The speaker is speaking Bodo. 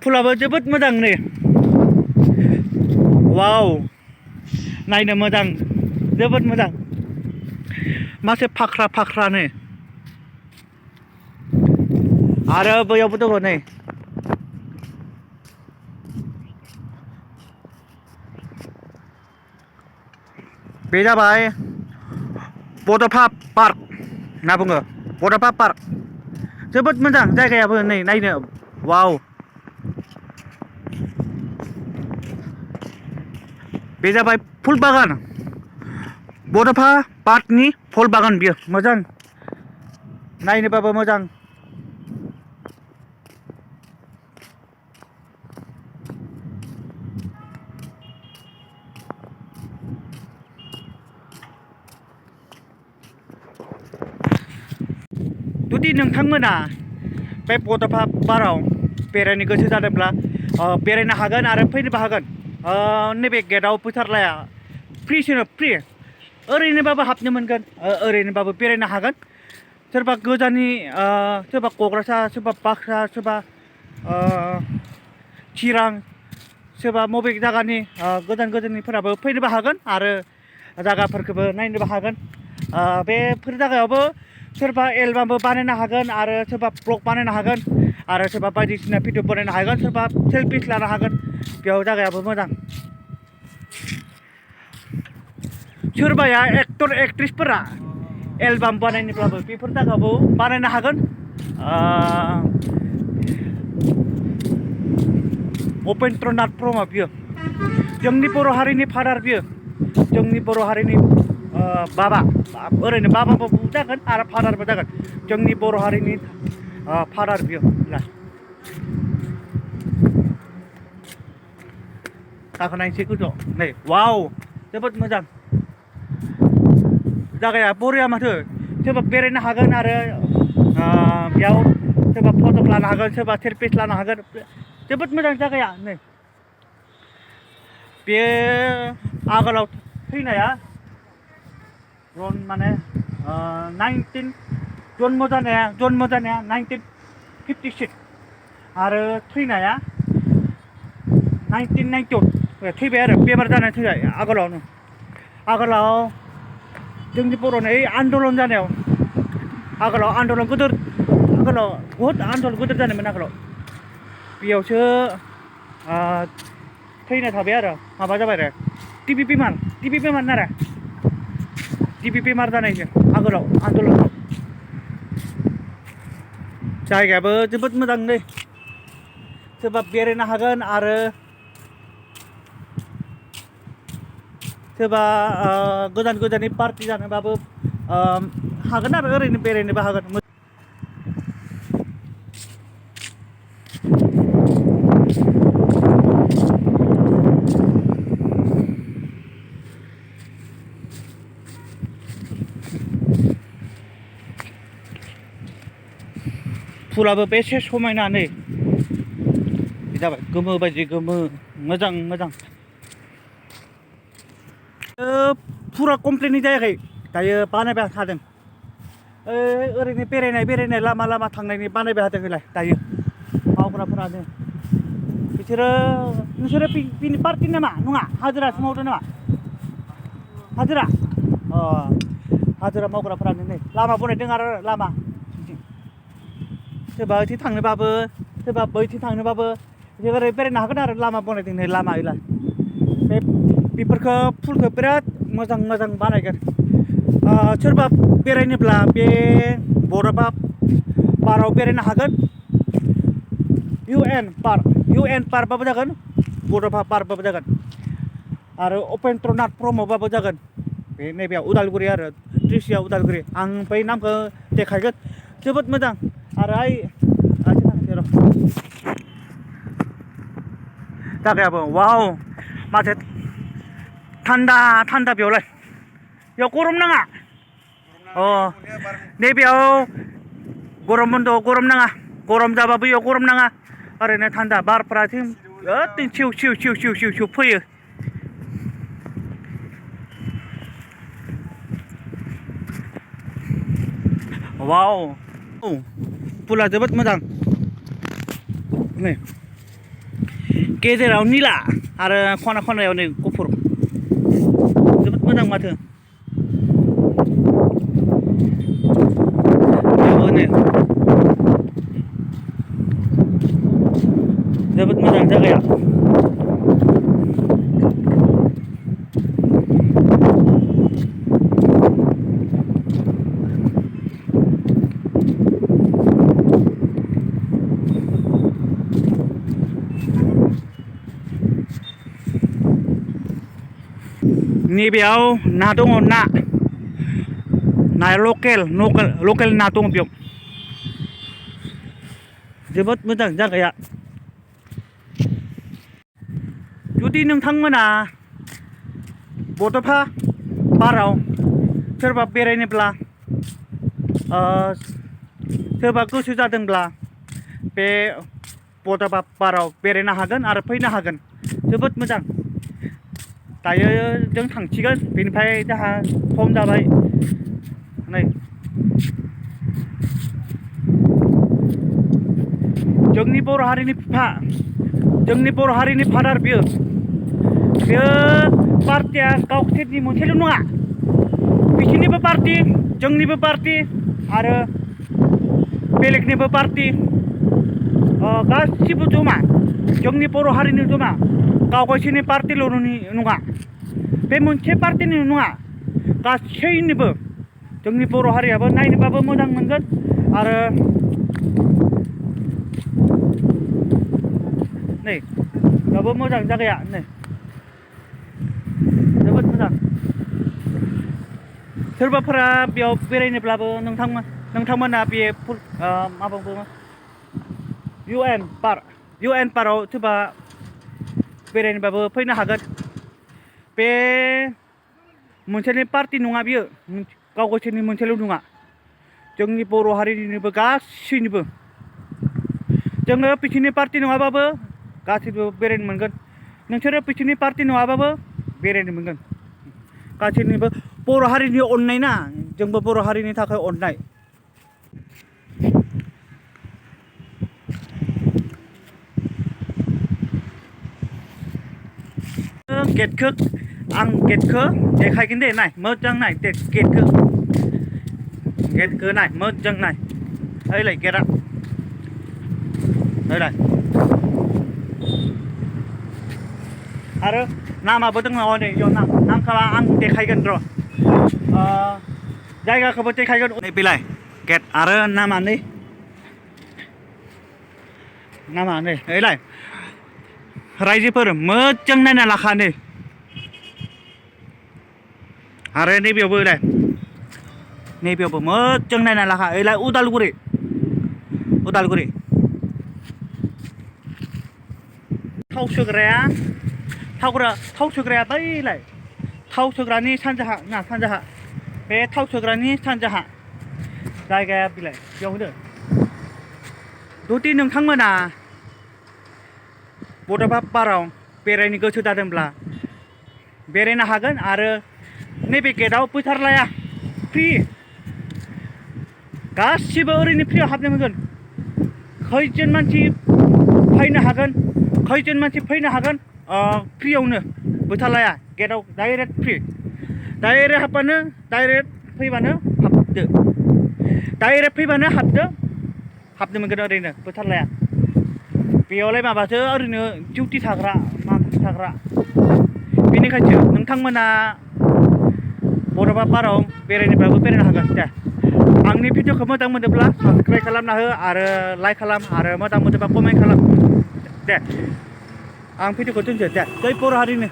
फुलाबो जोबोद मोजां नै वाव नायनो मोजां जोबोद मोजां मासे फाख्रा फाख्रानो आरो बैयावबो दङ नै बे जाबाय बड'फा पार्क होनना बुङो बड'फा पार्क जोबोद मोजां जायगायाबो नै नायनो वाव बे जाबाय फुल बागान बड'फा पार्कनि फुल बागान बियो मोजां नायनोबाबो मोजां जुदि नोंथांमोना बे बड'फा पार्कआव बेरायनो गोसो जादोंब्ला बेरायनो हागोन आरो फैनोबो हागोन नैबे गेटआव फैथार लाया फ्रि ओरैनोबाबो हाबनो मोनगोन ओरैनोबाबो बेरायनो हागोन सोरबा गोजाननि सोरबा क'क्राझार सोरबा बाक्सा सोरबा चिरां सोरबा बबे जायगानि गोजाननिफोराबो फैनोबो हागोन आरो जायगाफोरखौबो नायनोबो हागोन बेफोर जायगायावबो सोरबा एलबामबो बानायनो हागोन आरो सोरबा ब्लग बानायनो हागोन आरो सोरबा बायदिसिना भिडिअ बानायनो हागोन सोरबा सेलफिस लानो हागोन बेयाव जायगायाबो मोजां सोरबाया एक्टर एक्ट्रिसफोरा एलबाम बानायनोब्लाबो बेफोर जायगायावबो बानायनो हागोन उपेन्द्रनाथ ब्रह्म बियो जोंनि बर' हारिनि फादार बियो जोंनि बर' हारिनि बाबा ओरैनो बाबाबो जागोन आरो फादारबो जागोन जोंनि बर' हारिनि फादार बियो गाखोनायसै गोजौआव नै वाव जोबोद मोजां जायगाया बरिया माथो सोरबा बेरायनो हागोन आरो बेयाव सोरबा फट' लानो हागोन सोरबा सेलफिस लानो हागोन जोबोद मोजां जायगाया नै बे आगोलाव थैनाया माने 19 जन्म जानाया 1956 आरो थैनाया 1990 थैबाय आरो बेमार जानानै थैबाय आगोलाव जोंनि बर'नि आन्दलन जानायाव आगोलाव बहुद आन्दलन गोदोर जानायमोन आगोलाव बेयावसो थैना थाबाय आरो माबा जाबाय आरो टिबि बेमार नारा टिबि बेमार जानायजों आगोलाव आन्दलनाव जायगायाबो जोबोद मोजां नै सोरबा बेरायनो हागोन आरो सोरबा गोजाननि पार्टि जानोबाबो हागोन आरो ओरैनो बेरायनोबो हागोन फुलाबो बेसे समायना नै जाबाय गोमो बायदि गोमो मोजां फुरा कमप्लिटनि जायाखै दायो बानायबाय थादों ओरैनो बेरायनाय लामा थांनायनि बानायबाय थादों दायो मावग्राफोरानो नोंसोरो बिनि पार्टि नामा नङा हाजिरासो मावदों नामा हाजिरा मावग्राफोरानो नै लामा बनायदों आरो लामा सोरबा ओइथिं थांनोबाबो सोरबा बैथिं थांनोबाबो ओरै बेरायनो हागोन आरो लामा बनायदों नै लामा बेफोरखौ फुलखौ बिराद मोजां बानायगोन सोरबा बेरायनोब्ला बे बड'फा पार्कआव बेरायनो हागोन UN पार्कबाबो जागोन बड'फा पार्कबाबो जागोन आरो उपेन्द्रनाथ ब्रह्मबाबो जागोन बे नैबेयाव उदालगुरि आरो त्रिसिया उदालगुरि आं बै नामखौ देखायगोन जोबोद मोजां आरो जायगायाबो वाव माथो थान्दा बेयाव गरम नाङा नैबेयाव गरम बन्द गरम नाङा गरम जाबाबो बेयाव गरम नाङा ओरैनो थान्दा बारफ्रा सिउ फैयो वाव फुला जोबोद मोजां नै गेजेराव निला आरो खना खनायाव नै गुफुर जोबोद मोजां माथो बेबो नै जोबोद मोजां जायगाया नैबेयाव ना दङ नाया लकेल ना दङ बेयाव जोबोद मोजां जायगाया जुदि नोंथांमोना बड'फा पार्कआव सोरबा बेरायनोब्ला सोरबा गोसो जादोंब्ला बे बड'फा पार्कआव बेरायनो हागोन आरो फैनो हागोन जोबोद मोजां दायो जों थांसिगोन बेनिफ्राय जोंहा सम जाबाय नै जोंनि बर' हारिनि बिफा जोंनि बर' हारिनि फादार बियो पार्टिया गावसोरनि मोनसेल' नङा बिसिनिबो पार्टि जोंनिबो पार्टि आरो बेलेगनिबो पार्टि गासिबो जमा जोंनि बर' हारिनि जमा गावसोरनि पार्टिल' नङा बे मोनसे पार्टिनि नङा गासैनिबो जोंनि बर' हारियाबो नायनोबाबो मोजां मोनगोन आरो नै दाबो मोजां जायगाया नै जोबोद मोजां सोरबाफोरा बेयाव बेरायनोब्लाबो नोंथांमोना बे माबा बुङो UN पार्कआव सोरबा बेरायनोबाबो फैनो हागोन बे मोनसेनि पार्टि नङा बियो गावसोरनि मोनसेल' नङा जोंनि बर' हारिनिबो गासैनिबो जोङो बिसिनि पार्टि नङाबाबो गासैबो बेरायनो मोनगोन नोंसोरो बिसिनि पार्टि नङाबाबो बेरायनो मोनगोन गासैनिबो बर' हारिनि अननाय ना जोंबो बर' हारिनि थाखाय अननाय गेटखौ देखायगोन दे नाय मोजां नाय गेटखौ नाय मोजां नाय ओइलाय गेटआ ओइलाय आरो नामाबो दङ नै इयाव नामखौ आं देखायगोन र' जायगाखौबो देखायगोन नै बेलाय गेट आरो नामा नै ओइलाय रायजोफोर मोजां नायना लाखा नै आरो नैबेयावबो मोजां नायना लाखा ओइलाय उदालगुरि थाव सोग्राया बैलाय थाव सोग्रानि सानजाहा बे थाव सोग्रानि सानजाहा जायगाया बिलाय बेयावनो जुदि नोंथांमोना बड'फा पार्कआव बेरायनो गोसो जादोंब्ला बेरायनो हागोन आरो नैबे गेटआव फैसा लाया फ्रि गासिबो ओरैनो फ्रियाव हाबनो मोनगोन खैजोन मानसि फैनो हागोन फ्रियावनो फैसा लाया गेटआव डाइरेक्ट फ्रि डाइरेक्ट फैबानो हाबनो मोनगोन ओरैनो फैसा लाया बेयावलाय माबासो ओरैनो डिउटि थाग्रा बेनिखायनो नोंथांमोना बड'फा पार्कआव बेरायनोब्लाबो बेरायनो हागोन दे आंनि भिडिअखौ मोजां मोनोब्ला साबस्क्राइब खालामना हो आरो लाइक खालाम आरो मोजां मोनोब्ला कमेन्ट खालाम दे आं भिडिअखौ दोनसै दे जै बर' हारिनि